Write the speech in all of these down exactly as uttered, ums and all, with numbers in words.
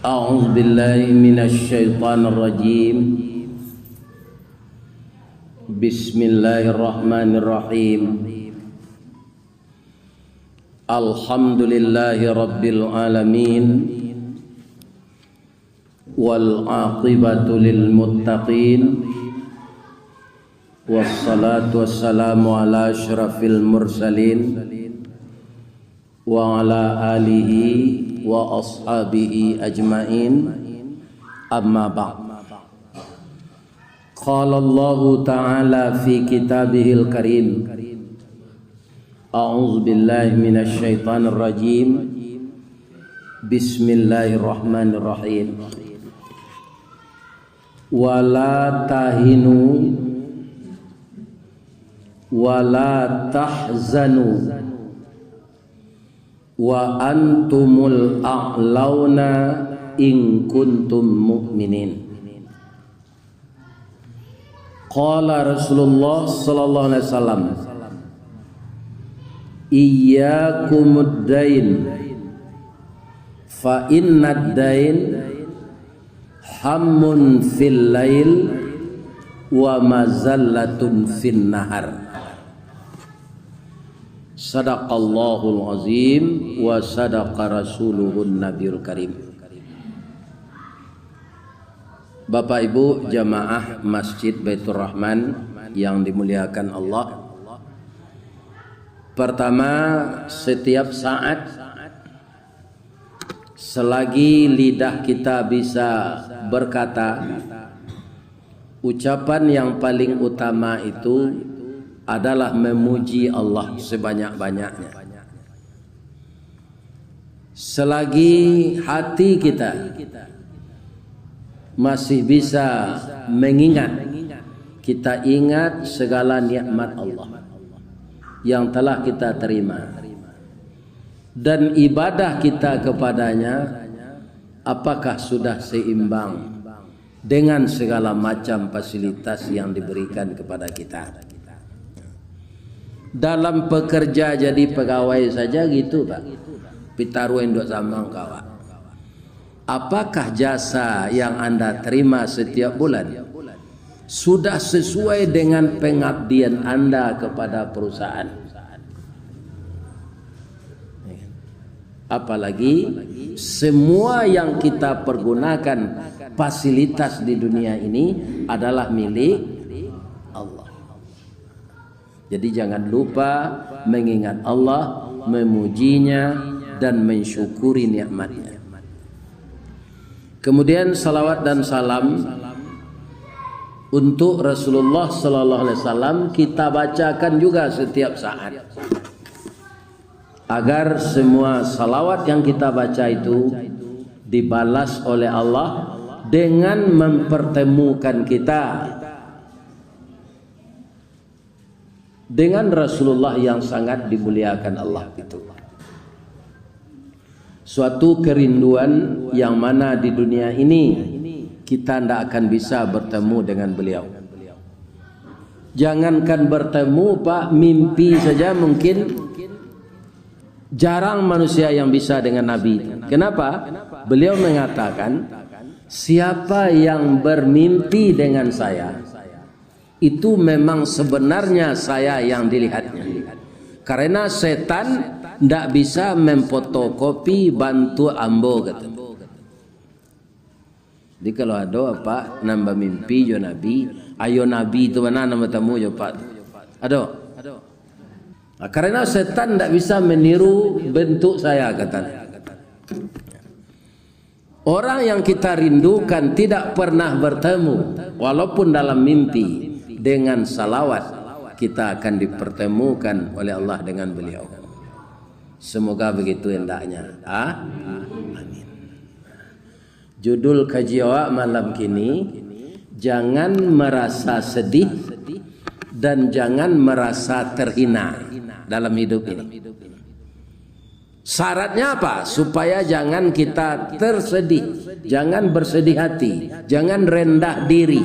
أعوذ بالله من الشيطان الرجيم. بسم الله الرحمن الرحيم. الحمد لله رب العالمين. والعاقبة للمتقين. والصلاة والسلام على أشرف المرسلين. وعلى آله وأصحابه أجمعين. أما بعد. قال الله تعالى في كتابه الكريم. أعوذ بالله من الشيطان الرجيم. بسم الله الرحمن الرحيم. ولا تهنوا ولا تحزنوا وأنتم الأعلون إن كنتم مؤمنين. قال رسول الله صلى الله عليه وسلم: إياكم والدين، فإن الدين هم في الليل ومذلة في النهار. صدق الله العظيم وصدق رسوله النبي الكريم. Bapak Ibu jamaah Masjid Baitur Rahman yang dimuliakan Allah, pertama, setiap saat selagi lidah kita bisa berkata, ucapan yang paling utama itu adalah memuji Allah sebanyak-banyaknya. Selagi hati kita masih bisa mengingat, kita ingat segala nikmat Allah yang telah kita terima, dan ibadah kita kepada-Nya, apakah sudah seimbang dengan segala macam fasilitas yang diberikan kepada kita? Dalam pekerja jadi pegawai saja gitu, Pak. Pitaruah induak samang ka awak. Apakah jasa yang Anda terima setiap bulan sudah sesuai dengan pengabdian Anda kepada perusahaan? Apalagi semua yang kita pergunakan, fasilitas di dunia ini adalah milik Allah. Jadi, jangan lupa mengingat Allah, memuji-Nya, dan mensyukuri nikmat-Nya. Kemudian, salawat dan salam untuk Rasulullah sallallahu alaihi wasallam kita bacakan juga setiap saat, agar semua salawat yang kita baca itu dibalas oleh Allah dengan mempertemukan kita dengan Rasulullah yang sangat dimuliakan Allah itu. Suatu kerinduan yang mana di dunia ini kita ndak akan bisa bertemu dengan beliau. Jangankan bertemu, Pak, mimpi saja mungkin jarang manusia yang bisa dengan Nabi itu. Kenapa? Beliau mengatakan, "Siapa yang bermimpi dengan saya, itu memang sebenarnya saya yang dilihatnya. Karena setan ndak bisa memfotokopi bantuak ambo," kata. Jadi, kalau ado apak nan bamimpi jo Nabi, ayo Nabi tu bana nan batamu jo apak tu. Ado? Nah, karena setan ndak bisa meniru bentuk saya, kata. Orang yang kita rindukan tidak pernah bertemu, walaupun dalam mimpi, dengan salawat kita akan dipertemukan oleh Allah dengan beliau. Semoga begitu hendaknya. Ah? Amin. Judul kaji awak malam kini, jangan merasa sedih dan jangan merasa terhina dalam hidup ini. Syaratnya apa? Supaya jangan kita tersedih, jangan bersedih hati, jangan rendah diri,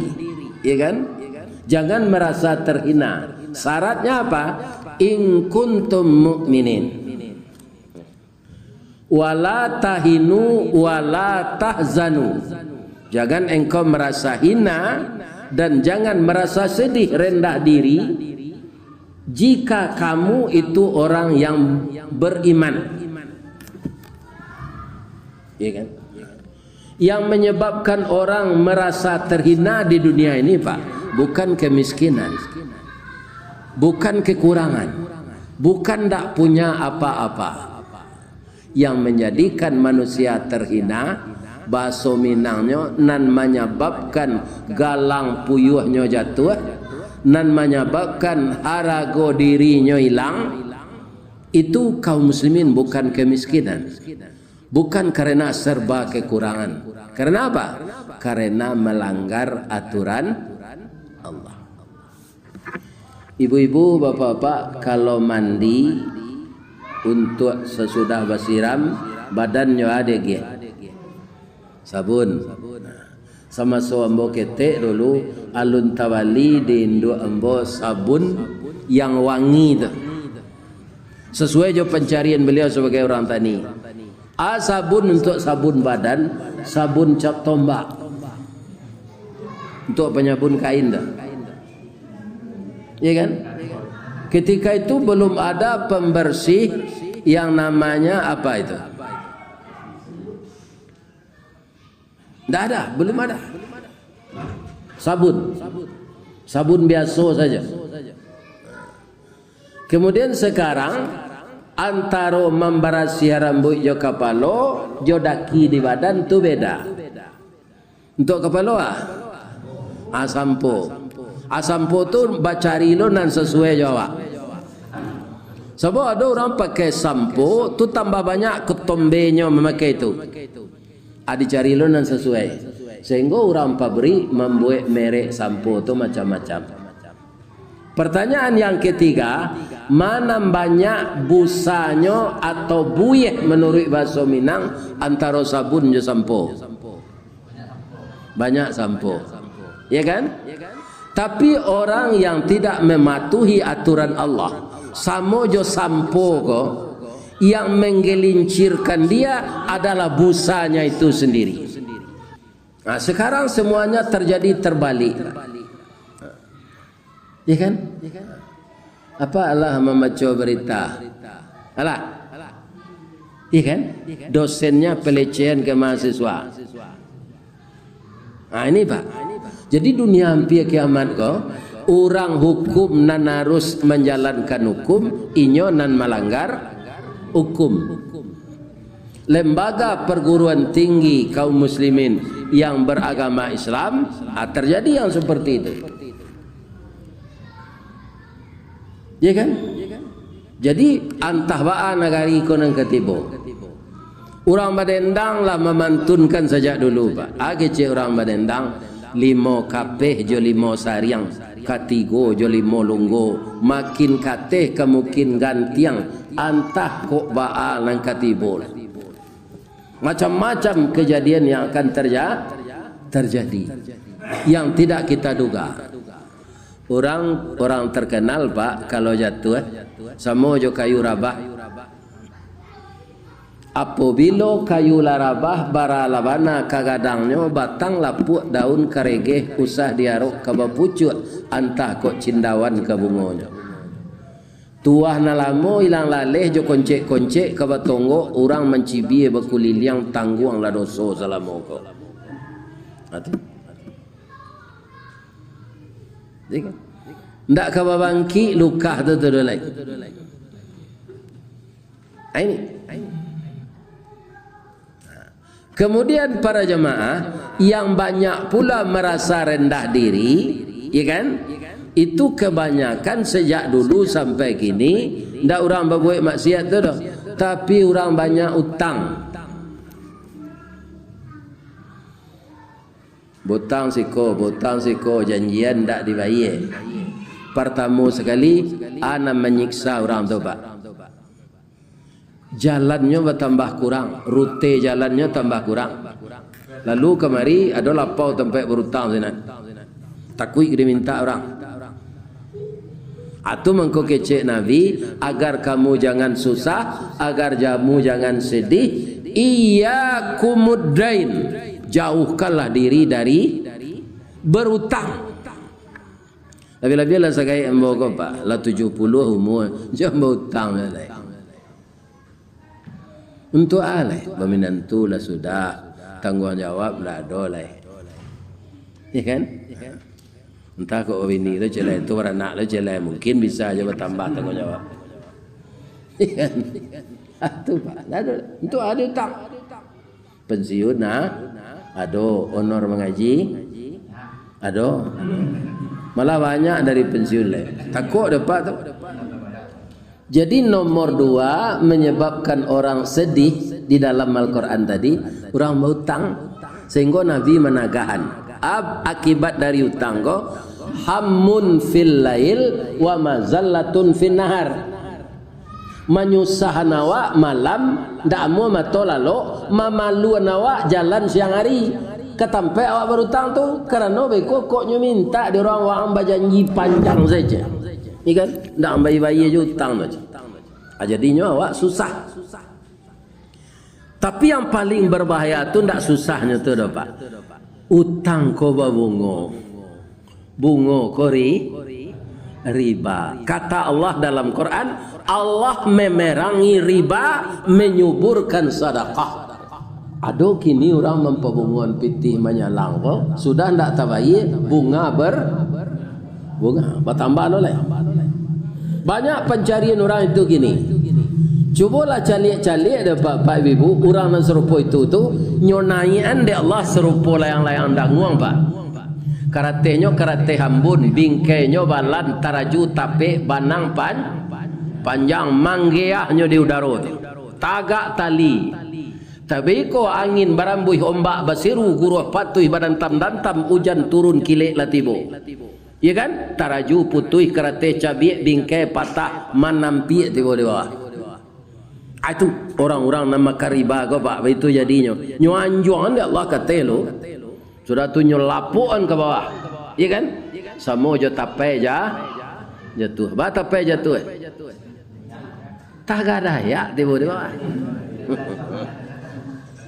ya kan? Jangan merasa terhina. Syaratnya apa? In kuntum mu'minin. "Wala tahinu wala tahzanu." Jangan engkau merasa hina dan jangan merasa sedih, rendah diri, jika kamu itu orang yang beriman. Ya kan? Yang menyebabkan orang merasa terhina di dunia ini, Pak, bukan kemiskinan, bukan kekurangan, bukan ndak punya apa-apa. Yang menjadikan manusia terhina, bahaso Minangnyo, nan manyababkan galang puyuahnyo jatuah, nan manyababkan harago dirinyo ilang, itu kaum muslimin bukan kemiskinan, bukan karena serba kekurangan. Karena apa? Karena melanggar aturan Allah. Ibu-ibu, bapak-bapak, kalau mandi, untuk sesudah basiram, badannyo ado geh sabun. Samaso ambo ketek dulu, alun tabali di induak ambo sabun yang wangi tu. Sesuai jo pencarian beliau sebagai orang tani. A sabun untuk sabun badan, sabun cap tombak. Untuk penyabun kain tu. Ya kan? Ketika itu belum ada pembersih yang namanya apa itu? Ndak ada, belum ada. Sabun. Sabun biaso saja. Kemudian sekarang, antaro mambarasiah rambuik jo kapalo, jo daki di badan tu beda. Untuk kapalo ah, ah, sampo. Ah, sampo tu bacari lo nan sasuai jo awak. Sabab ado urang pakai sampo tu tambah banyak ketombenyo mamakai tu. Ah, dicari lo nan sasuai. Sehingga urang pabrik mambuek merek sampo tu macam-macam. Pertanyaan yang ketiga, mana banyak busanyo atau buih menurut bahasa Minang antaro sabun jo sampo? Banyak sampo. Ya kan? Tapi orang yang tidak mematuhi aturan Allah, samo jo sampo ko, yang menggelincirkan dia adalah busanya itu sendiri. Nah, sekarang semuanya terjadi terbalik. Ya kan? Apa alah mambaco berita? Alah. Iya kan? Dosennya pelecehan ke mahasiswa. Nah, ini, Pak. Jadi dunia hampir kiamat ko, urang hukum nan harus menjalankan hukum, inyo nan melanggar hukum. Lembaga perguruan tinggi kaum muslimin yang beragama Islam, ah, terjadi yang seperti itu. Ya kan? Jadi, antah baa nagari ko nan katibo. Urang badendang lah mamantunkan sajak dulu, Pak. Ah, kecek urang badendang, limo kapeh jo limo sariang, katigo jo limo lunggo, makin kateh ka makin gantiang, antah kok baa nan katibo lah. Macam-macam kejadian yang akan terja-, terjadi, yang tidak kita duga. Urang, urang terkenal, Pak, kalau jatuah, samo jo kayu rabah. Apobilo kayu lah rabah, bara lah bana ka gadangnyo, batang lapuak, daun karegeh, usah diarok ka bapucuak, antah kok cindawan ka bungonyo. Tuah nan lamo ilang laleh jo koncek-koncek ka batonggok, urang mancibia bakuliliang, tangguanglah doso salamo ko. Ha, tu. Iya kan? Ndak ka babangkik lukah tu, tu, tu lai. Ha, ini. Kemudian para jamaah yang banyak pula merasa rendah diri, ya kan? Itu kebanyakan sejak dulu sampai kini, ndak urang babuek maksiat tu doh, tapi urang banyak utang. Butang siko, butang siko, janjian ndak dibayie. Partamo sakali, a nan manyiksa urang tu, Pak. Jalannyo batambah kurang, rute jalannyo tambah kurang. Lalu kamari ado lapau tampek barutang sinan. Takuik dimintak urang. Atu mangko kecek Nabi, "Agar kamu jangan susah, agar kamu jangan sedih, iyyakumud dain, jauhkanlah diri dari berutang." Labiah-labiah lah sagaek ambo ko, Pak, lah tujuah puluah umua, jan bautang lai. Untuak a lai, baminantu lah sudah, tangguang jawab lah ado lai. Ya kan? Entah kok babini lo cek lai, tu baranak lo cek lai, mungkin bisa aja batambah tangguang jawab. Ya kan? Ah, tu, Pak, lah ado. Untuak a utang. Pensiun, nah, ado. Honor mangaji, ado. Malah banyak dari pensiun lai. Takut dapat tu. Jadi, nomor dua menyebabkan orang sedih di dalam Al-Quran tadi, urang bautang. Sehingga Nabi managahan, ab-, akibat dari utang ko, hammun fil lail wa mazallatun fin nahar. Manyusahan awak malam, ndak amuah mato lalok, mamaluan awak jalan siang ari. Ka tampek awak barutang tu, karano beko kok nyo mintak di urang, waang bajanji panjang saja. Iya kan? Ndak ambai-bayia jo utang tu. Ah, jadinyo awak susah. Tapi yang paling berbahaya tu ndak susahnyo tu doh, Pak. Utang ko babungo. Bungo ko ri-, riba. Kata Allah dalam Quran, Allah memerangi riba, menyuburkan sadakah. Ado kini urang mampabungoan pitih manyalang ko, sudah ndak tabayia, bunga ber-, bunga batambah lo lai. Banyak pancarian urang itu kini. Cubolah caliak-caliak dek Bapak Ibu, urang nan sarupo itu tu, nyo naiakan dek Allah sarupo layang-layang danguang, Pak. Karatehnyo karateh ambun, bingkainyo balan, taraju tapek, banang pan-, panjang, manggeahnyo di udaro tu. Tagak tali. Tabeko angin barambuih, ombak basiru, guruah patuih badantam-dantam, ujan turun kilek lah tibo. Iya kan? Taraju putuih, karateh cabiak, bingkai patah, manampiak tibo di bawah. Ah, itu orang-orang nan makan riba ko, Pak, baitu jadinyo. Nyo anjuangan dek Allah kateh lo. Sudah tu nyo lapuakan ka bawah. Iya kan? Samo jo tapai ja-, jatuah. Ba tapai jatuah, eh? Tagak dayak tibo di bawah.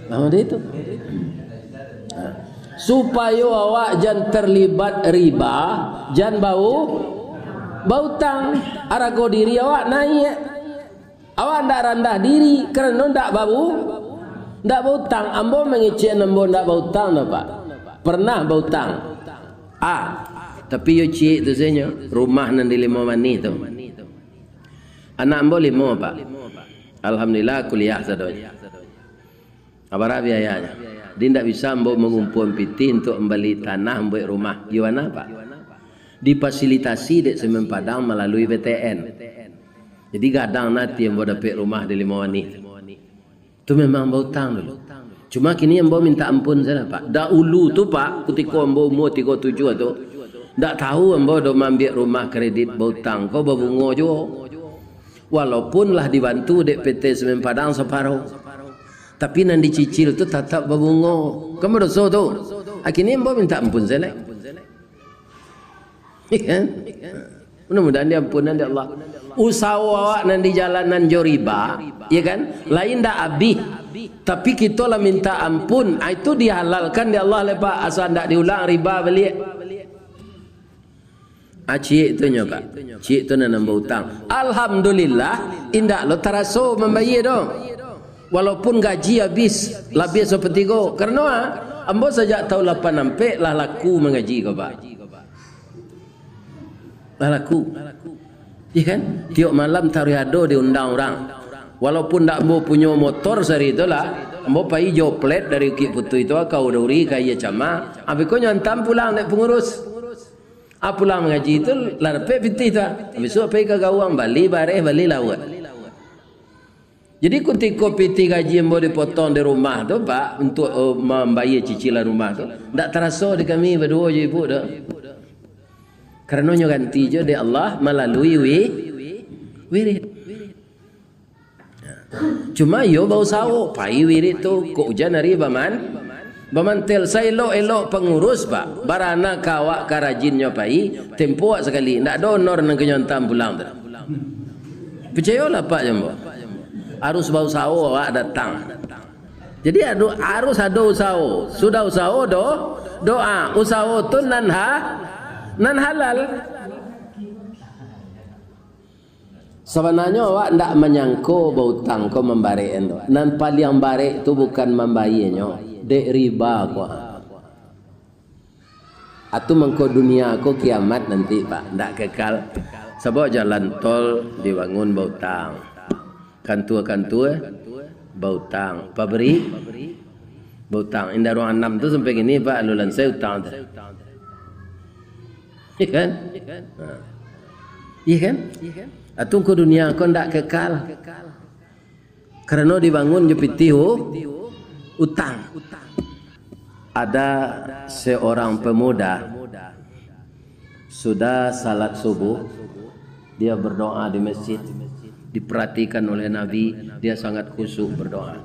Nah, macam itu. Supayo awak jan terlibat riba, jan bau-, bautang. Arago diri awak naiak. Awak ndak randah diri karano ndak babu-, ndak bautang. Ambo mangecek ambo ndak bautang doh, Pak. Pernah bautang. Ah, tapi yo ciek tu sajo, rumah nan di Limau Manih tu. Anak ambo limo, Pak. Alhamdulillah, kuliah sadonyo. Abara biayanyo. Jadi, indak bisa ambo mangumpuan pitih untuak mambali tanah mambuek rumah. Di mana, Pak? Difasilitasi dek Semen Padang malalui B T N. Jadi, gadang ati ambo dapek rumah di Limau Manih. Tu memang bautang dulu. Cuma kini ambo minta ampun sajo, Pak. Dahulu tu, Pak, kutiko ambo umua tigo tujuah tu, ndak tahu ambo doh maambiak rumah kredit bautang ko babungo juo. Walaupun lah dibantu dek P T Semen Padang saparo. Tapi nan dicicil tu tatap babungo. Kan badoso tu. Akhirnyo ambo minta ampun sajo. Iya kan? Mudah-mudahan diampunan dek Allah. Usaho awak nan dijalanan jo riba, iya kan? Lain ndak abih. Tapi kito lah minta ampun. Ah, itu dihalalkan dek Allah lai, Pak. Asa ndak diulang riba baliak. Ah, ciek tu nyo, Pak. Ciek tu nan ambo utang. Alhamdulillah, indak lo taraso mambayia doh. Walaupun gaji abih, labiah sapatigo. Karano, ah, ambo sajak taun lapan ampek lah laku mangaji ko, Pak. Lah laku. Iya kan? Tiok malam taruih ado diundang urang. Walaupun ndak ambo punyo motor sari tu lah, ambo pai jo plat dari Bukik Putuih tu ka Duri ka Aia Cama, abih ko nyo antam pulang dek pangurus. Ah, pulang mangaji tu lah dapek pitih tu, ah. Bisuak pai ka Gawang, bali bareh, bali lauak. Jadi, kutiko pitih gaji ambo dipotong di rumah tu, Pak, untuak, eh, mambayia cicilan rumah tu, ndak taraso di kami baduo jo ibu tu. Karano nyo ganti jo dek Allah malalui wi-, wirid. Cuma iyo bausaho, pai wirid tu, kok ujan ari baman-, Bamantel saelok-elok pangurus, Pak, barana ka awak ka rajinnyo pai, tempo awak sakali, ndak ado honor nan ka nyo anta pulang tu. Picayolah, Pak, jo ambo. Harus bausaho awak datang. Jadi, ado, harus ado usaho. Sudah usaho, do-, doa. Usaho tu nan ha-, nan halal. Sabananyo awak ndak manyangko bautang ko mambarek tu. Nan paliang barek tu bukan mambayianyo, dek riba ko. Atu mangko dunia ko kiamat nanti, Pak, ndak kekal. Sabab jalan tol dibangun bautang. Kantua-kantua bautang. Pabrik bautang. Indak ruang anam tu sampai kini, Pak, alun lansai utang tu. Iya kan? Ha. Iya kan? Atu ko dunia ko ndak kekal. Karano dibangun jo pitih u-, utang. Ada seorang pemuda, sudah salat subuh, dia berdoa di masjid. Diperhatikan oleh Nabi, dia sangat khusyuk berdoa.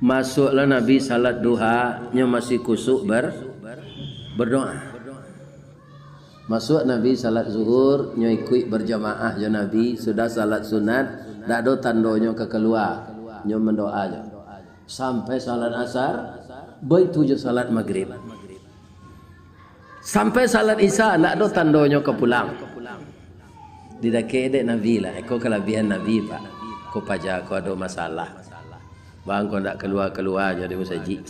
Masuklah Nabi salat duha, nyo masih khusyuk ber-, berdoa. Masuk Nabi salat zuhur, nyo ikuik berjamaah jo Nabi, sudah salat sunat, dak ado tandonyo ka kalua, nyo mandoa jo. Sampai salat asar, baitu jo salat magrib. Sampai salat isya, ndak ado tandonyo ka pulang. Didakek dek Nabi lah, iko kalabiahan Nabi, Pak. Ko paja ko ado masalah. Bang, ko ndak kalua-kalua jo di masajik.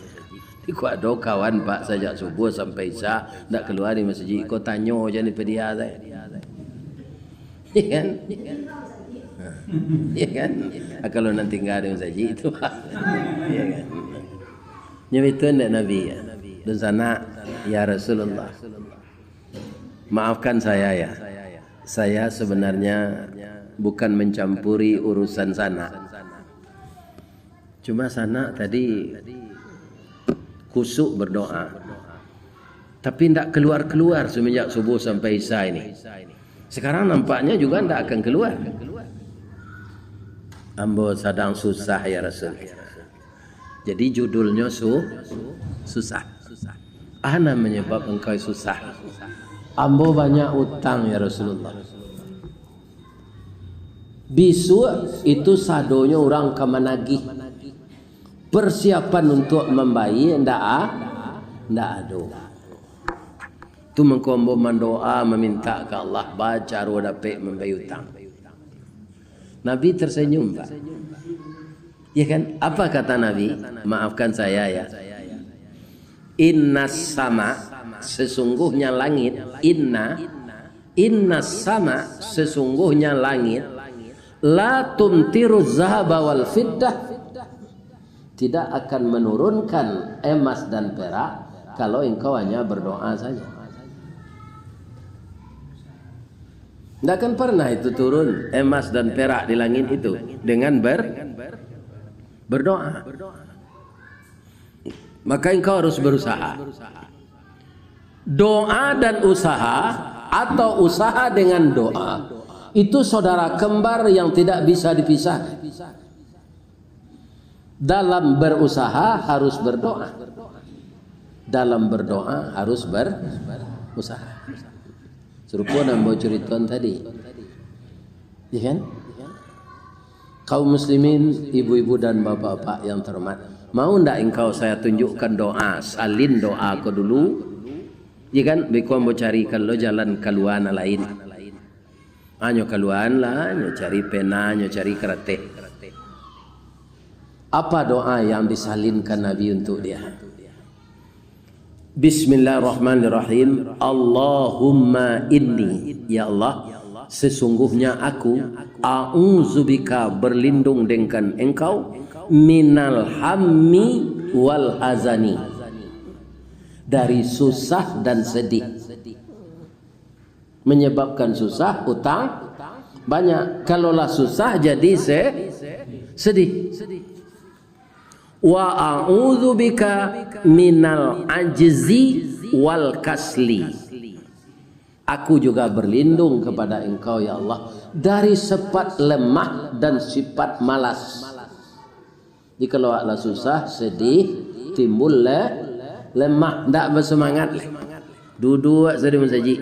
Iko ado kawan, Pak, sajak subuh sampai isya, ndak kalua di masajik. Ko tanyo je ni padia sae. Iya kan? Iya kan? Ah, kalau nan tingga di masajik itu, Pak. Iya kan? Nyo itu ndak Nabi, ya. Dunsanak, "Ya Rasulullah, maafkan saya, ya. Saya sebenarnya bukan mencampuri urusan sanak. Cuma sanak tadi khusyuk berdoa. Tapi ndak keluar-keluar semenjak subuh sampai isya ini. Sekarang nampaknya juga ndak akan keluar." "Ambo sadang susah, ya Rasul." Jadi judulnyo su-, susah. "Ana manyabab engkau susah?" "Ambo banyak utang, ya Rasulullah. Bisuak itu sadonyo urang ka managih. Persiapan untuk mambayia ndak a-, ndak ado." Tu mangko ambo mandoa, maminta ka Allah, bacaro dapek mambayia utang. Nabi tersenyum, Pak. Ya kan? Apa kata Nabi? Maafkan saya, ya. "Inna sama, sesungguhnya langit, inna, inna sama, sesungguhnya langit, la tumtiru zahaba wal fiddah, tidak akan menurunkan emas dan perak kalau engkau hanya berdoa saja." Ndak akan pernah itu turun emas dan perak di langit itu dengan ber-, berdoa. Maka engkau harus berusaha. Doa dan usaha, atau usaha dengan doa, itu saudara kembar yang tidak bisa dipisahkan. Dalam berusaha harus berdoa. Dalam berdoa harus berusaha. Sarupo nan ambo curiton tadi. Ya kan? Kaum muslimin, ibu-ibu dan bapak-bapak yang terhormat, mau ndak engkau saya tunjukkan doa, salin doa ko dulu? Ya kan? Beko ambo carikan lo jalan kalua nan lain. Hanyo kaluaan lah, nyo cari pena, nyo cari karateh. Apa doa yang disalinkan Nabi untuk dia? Bismillahirrahmanirrahim. Allahumma inni, ya Allah, sesungguhnya aku, a'udzubika, berlindung dengan Engkau, minal hammi wal hazani, dari susah dan sedih. Menyebabkan susah, utang banyak. Kalaulah susah jadi se-, sedih. Wa a'udzubika minal ajzi wal kasli. Aku juga berlindung kepada Engkau, ya Allah, dari sifat lemah dan sifat malas. Jikalau awak lah susah, sedih, timbul le-, lemah, ndak bersemangat lai. Duduak sajo di masajik.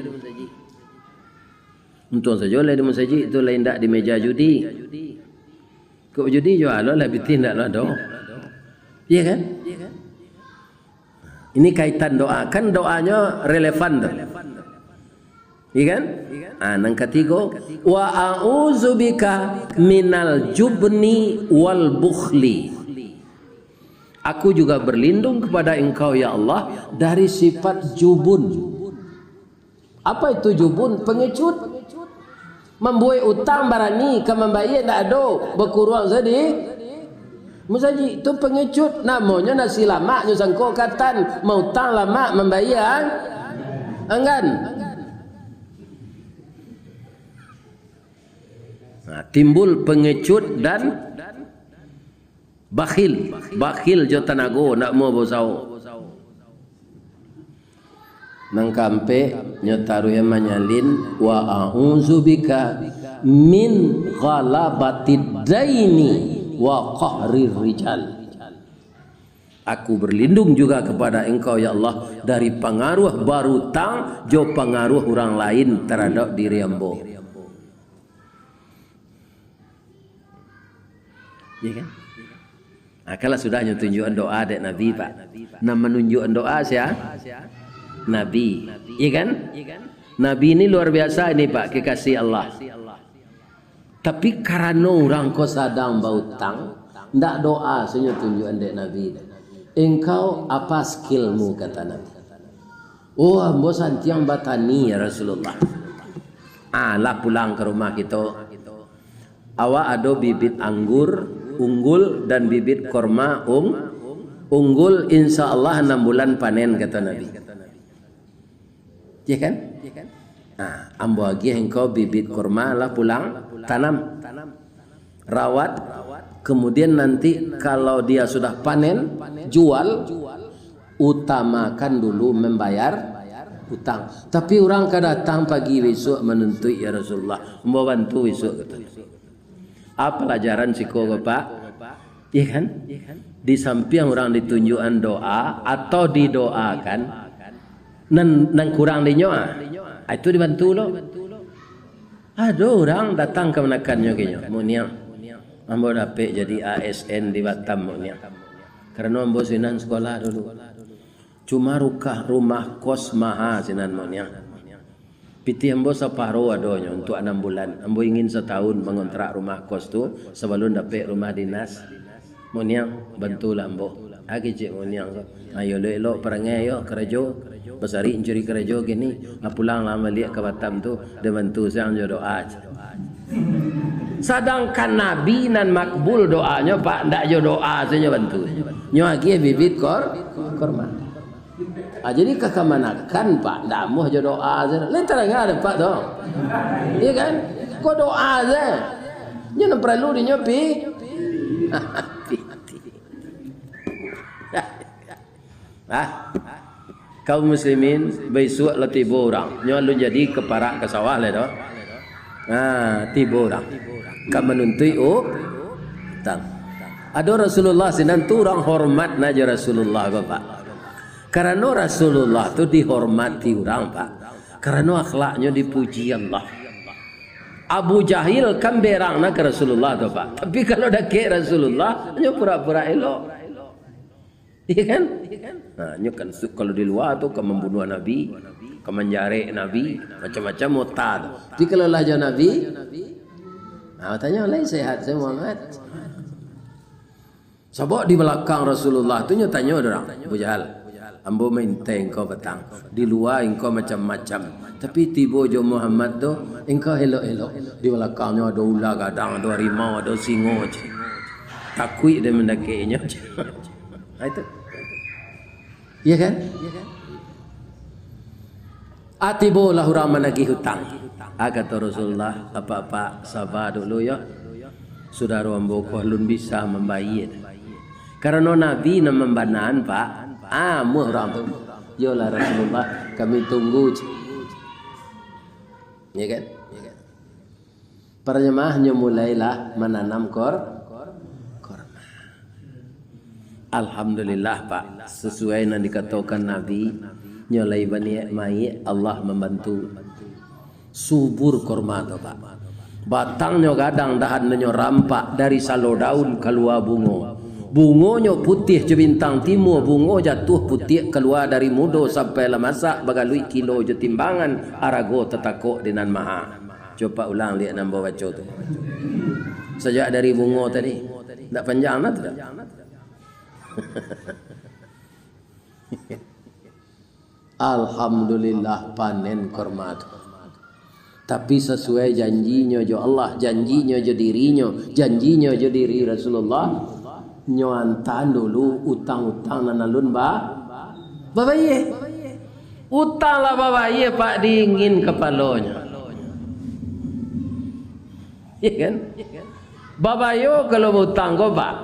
Untuang sajo lai di masajik tu, lai ndak di meja judi. Kok judi juo lo lah, pitih ndak lo ado. Iya kan? Ini kaitan doa. Kan doanyo relevan tu. Iya kan? Ah, nan katigo, "Wa a'udzubika minal jubni wal bukhli." Aku juga berlindung kepada Engkau, ya Allah, dari sifat jubun. Apa itu jubun? Pengecut. Mambuek utang barani ka mambayia ndak ado, bakuruang sajo di musajik. Tu pengecut, namonyo nasi lamak nyo sangko katan, mautang lamak mambayia ang-, anggan. Nah, timbul pengecut dan bakhil. Bakhil jo tanago, ndak mau bausaho. Nan kaampek, nyo taruih manyalin, "Wa a'udzubika min ghalabatid daini wa qahrir rijal." Aku berlindung juga kepada Engkau, ya Allah, dari pangaruah barutang jo pangaruah urang lain taradok diri ambo. Iya kan? Nah, kalau sudah nyo tunjuakan doa dek Nabi, Pak. Nah, manunjuakan doa sia? Nabi. Iya kan? Nabi ini luar biasa ini, Pak, kekasih Allah. Tapi karano urang ko sadang bautang, ndak doa sajo nyo tunjuakan dek Nabi. "Engkau apa skillmu?" kata Nabi. "Oh, ambo santiang batani, ya Rasulullah." Ah, lah pulang ka rumah kito. "Awak ado bibit anggur unggul dan bibit korma ung-, unggul, insya Allah anam bulan panen," kata Nabi. Ya kan? Nah, ambo agiah engkau bibit korma, lah pulang tanam. Rawat, kemudian nanti kalau dia sudah panen, jual, utamakan dulu membayar utang. Tapi urang ka datang pagi bisuak manuntuik, "Ya Rasulullah, ambo bantu bisuak," kata. Apa palajaran siko ko, Pak? Iya kan? Di sampiang urang ditunjuakan doa atau didoakan, nan, nan kurang dinyo, ah, itu dibantu lo. Ado urang datang kamanakannyo, kinyo, "Mak Niang, ambo dapek jadi A S N di Batam, Mak Niang. Karano ambo sinan sekolah dulu. Cuma rukah rumah kos maha sinan, Mak Niang. Pitih ambo saparo adonyo untuak anam bulan. Ambo ingin satahun mangontrak rumah kos tu sabalun dapek rumah dinas. Mak Niang, bantulah ambo." Ah, kecek Mak Niang tu. "Ayo, elok-elok parangai, yo, karajo. Basari mancari karajo kini. Ah, pulanglah baliak ka Batam tu, den bantu siang jo doa." Sadangkan Nabi nan makbul doanyo, Pak, ndak jo doa sajo bantu. Nyo agiah bibit kor-, korma. Ah, jadi ka kamanakan, Pak, ndak amuah jo doa sajo. Lain tarang ado, Pak, tu. Iya kan? Ko doa sajo. Nyo nan paralu dinyo pi-, pitih. Ah, kaum muslimin, baisuak lah tibo urang. Nyo alun jadi ka parak ka sawah lai doh. Nah, tibo urang ka manuntuik u-, utang. Ado Rasulullah sinan tu, urang hormat na jo Rasulullah, Bapak. Karano Rasulullah tu dihormati urang, Pak. Karano akhlaknyo dipuji Allah. Abu Jahil kan berang na ka Rasulullah tu, Pak. Tapi kalau dakek Rasulullah, nyo pura-pura elok. Iya kan? Nah, nyo kan su-, kalau di lua tu ka mambunuah Nabi, ka manjarek Nabi, macam-macam ota tu. Tapi kalau lah jo Nabi, nah, tanyo lain sehat, saya Muhammad. Sabab di balakang Rasulullah tu nyo tanyo urang, "Abu Jahal, ambo maintai engkau patang. Di lua engkau macam-macam, tapi tibo jo Muhammad tu, engkau elok-elok. Di balakangnyo ado ula gadang, ado harimau, ado singo je. Takuik dek mandakek inyo je." Nah, itu. Iya kan? Ah, tibolah urang managih utang. Ah, kato Rasulullah, "Apak-apak, saba dulu yo. Sudaro ambo ko alun bisa mambayia. Karano Nabi nan mambanaan, Pak." Ah, amuah urang tu. "Yolah Rasulullah, kami tunggu je." Iya kan? Para jamaah, nyo mulailah mananam kor-, korma. Alhamdulillah, Pak. Sasuai nan dikatokan Nabi, nyo lai baniaik maiak, Allah mambantu. Subur korma tu, Pak. Batangnyo gadang, dahannyo rampak, dari salo daun kalua bungo. Bungonyo putiah jo bintang timua, bungo jatuah putiak kalua dari mudo sampai lah masak, bagaluik kilo jo timbangan, arago tatakok di nan maha. Cubo Pak ulang liak nan babaco tu. Sajak dari bungo tadi. Ndak panjang lah tu dah. Alhamdulillah, panen korma tu. Tapi sasuai janjinyo jo Allah, janjinyo jo dirinyo, janjinyo jo diri Rasulullah, nyo antaan dulu utang-utang nan alun ba-, babayie. Utang lah babayie, Pak, dingin kapalonyo. Iya kan? Babayo kalau bautang ko, Pak.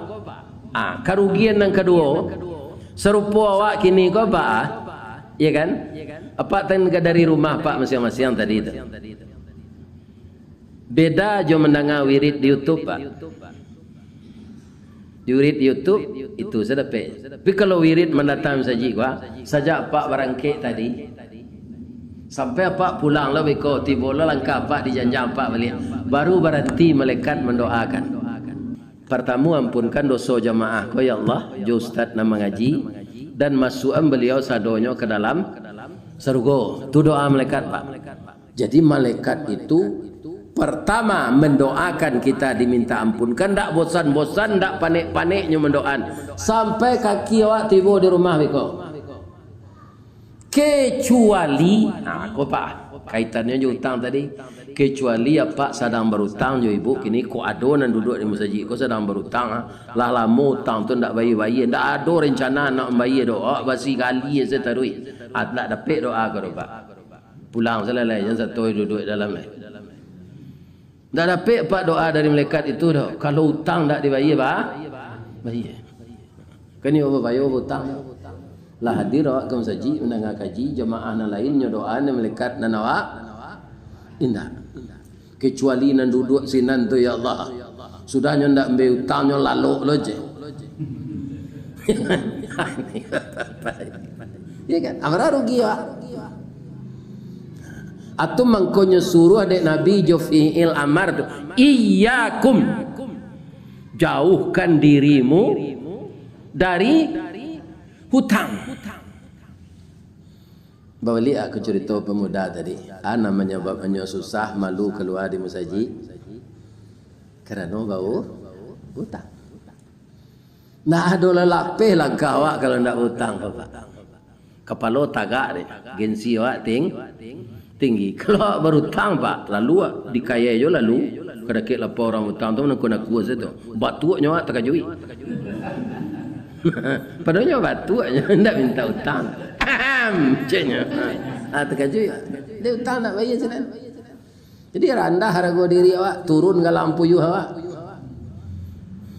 Ah, karugian nan kaduo, sarupo awak kini ko, Pak, ah. Iya kan? Apak tengah dari rumah, Pak, masiang-masiang tadi tu. Beda jo mandanga wirid di YouTube, Pak. Di wirid YouTube, itu sadapek. Tapi kalau wirid mandatang masajik, Pak, sajak Pak barangkek tadi, sampai Apak pulang lah beko, tibo lah langkah Apak di janjang Apak baliak. Baru baranti malaikat mandoakan. Partamo, ampunkan doso jamaah ko, ya Allah, jo ustaz nan mangaji, dan masuakan baliau sadonyo ka dalam sarugo. Tu doa malaikat, Pak. Jadi, malaikat itu partamo mandoakan kita diminta ampunkan, ndak bosan-bosan, ndak panek-paneknyo mandoakan, sampai kaki awak tibo di rumah beko. Kecuali, nah, ko, Pak, kaitannyo jo utang tadi. Kecuali apak sadang barutang jo ibu, kini ko ado nan duduak di masajik ko sadang barutang, ah. Lah lamo utang tu ndak bayie-bayie, ndak ado rencana nak mambayie doh, awak basi gali se taruih. Ah, ndak dapek doa ko doh, Pak. Pulang salalai, jan sato duduak dalam, eh. Ndak dapek, Pak, doa dari malaikat itu doh. Kalau utang ndak dibayie, Pak, bayie. Kan iyo babayie utang. Lah hadir awak ka masajik, mandanga kaji, jamaah nan lain nyo doa, nan malaikat nan awak indak. Kecuali nan duduak sinan tu, ya Allah. Sudah nyo ndak ambiak utang, nyo lalok lo je. Iya kan? Amara rugi, Pak. Atau mangkonyo suruah dek Nabi jo fi'il amar tu, "Iyyakum." Jauhkan dirimu dari hutang. Babaliak ka curito pamuda tadi. A nan manyababannyo susah, malu kalua di masajik? Karano bau utang. Ndak ado lah lapeh langkah awak kalau ndak bautang, Pak. Kapalo tagak deh, gengsi awak ting-, tinggi. Kalau awak barutang, Pak, lalu awak dikayai jo lalu, kadakek lapau urang utang tu, manangkua-nangkua sajo tu. Batuaknyo awak takajuik. Padahalnyo batuaknyo, ndak minta utang. Ahem, ceknyo. Ah, takajuik. Dia utang ndak bayar sinan. Jadi, randah harago diri awak, turun galang puyuah awak.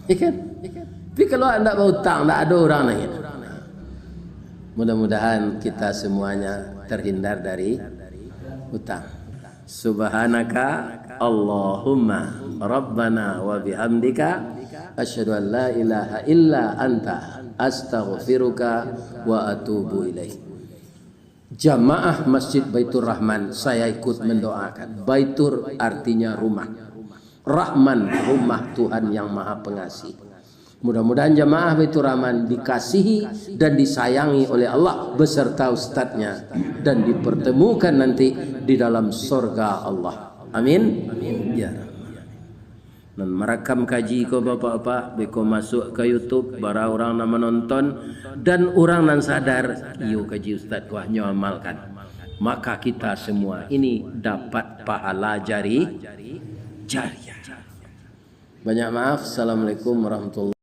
Ya kan? Tapi kalau awak ndak bautang, ndak ado urang naiak. Mudah-mudahan kita semuanya terhindar dari utang. Subhanaka Allahumma Rabbana wa bihamdika, asyhadu an la ilaha illa anta, astaghfiruka wa atubu ilaik. Jamaah Masjid Baitur Rahman, saya ikut mendoakan. Baitur artinya rumah. Rahman, rumah Tuhan yang Maha Pengasih. Mudah-mudahan jamaah Baitur Rahman dikasihi dan disayangi oleh Allah beserta ustadznya dan dipertemukan nanti di dalam sorga Allah. Amin. Ya Rabbal Alamin. Nan marakam kaji ko, bapak-bapak, beko masuak ka YouTube, bara urang nan manonton, dan urang nan sadar, iyo kaji ustaz ko, nyo amalkan. Maka kita semua ini dapat pahala jari-, jariah. Banyak maaf. Assalamualaikum warahmatullahi